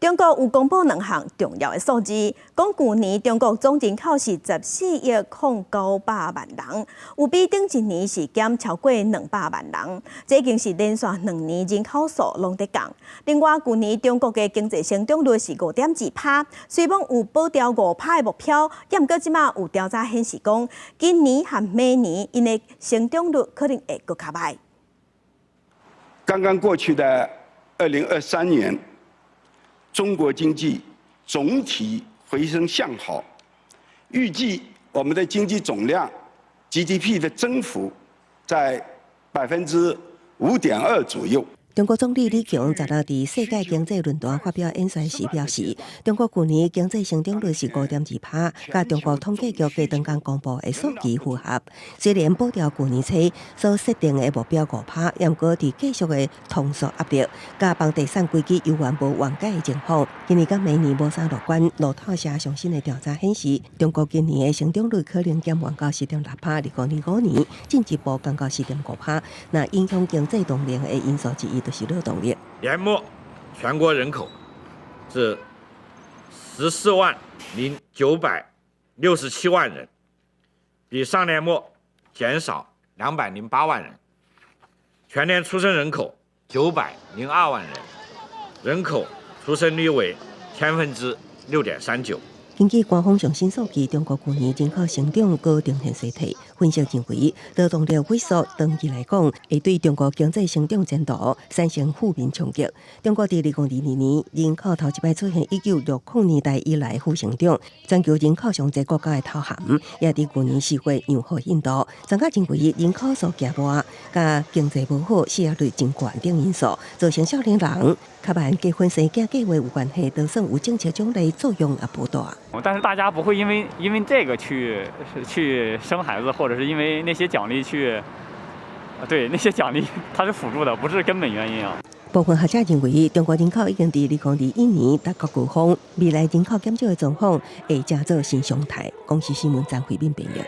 中國有公布兩項重要的數字，講舊年中國總人口是14億零900萬人，有比頂一年是減超過200萬人，這已經是連續兩年人口數攏佇降。另外，舊年中國的經濟成長率是5.2趴，雖罔有保牢5趴的目標，毋過這馬有調查顯示講，今年和明年𪜶的成長率可能會閣較䆀。剛剛過去的2023年，中國經濟總體回升向好，預計我們的經濟總量 GDP 的增幅在5.2%左右。中國總理李強十六佇世界經濟論壇發表演說時表示，中國舊年經濟成長率是5.2趴，佮中國統計局過當工公布的數據符合。雖然保牢舊年初所設定的目標5趴，毋過佇繼續的通縮壓力，佮房地產危機猶原無緩解的情況，今年佮明年無啥樂觀。路透社上新的調查顯示，中國今年的成長率可能減緩到4.6趴，2025年進一步降到4.5趴。那影響經濟動能的因素之一，就是勞動力。年末全國人口是14萬零967萬人，比上年末減少208萬人。全年出生人口902萬人，人口出生率為6.39%。根據官方上新數據，中國舊年人口成長閣呈現衰退。分析認為，勞動力萎縮長期來講，會對中國經濟成長前途產生負面衝擊。中國佇2022年人口頭一擺出現1960年代以來負成長，全球人口上濟國家的頭銜，也佇舊年4月讓予印度。專家認為，人口數額大、佮經濟無好、失業率真懸等因素，造成少年人較慢結婚生囝計畫有關係，就算有政策獎勵作用也無大。但是大家不會因為這個去生孩子，或者是因為那些獎勵去，對那些獎勵它是輔助的，不是根本原因啊。部分學者認為，中國人口已經佇2021年達到高峰，未來人口減少的狀況會成做新常態。公視新聞張惠敏編譯。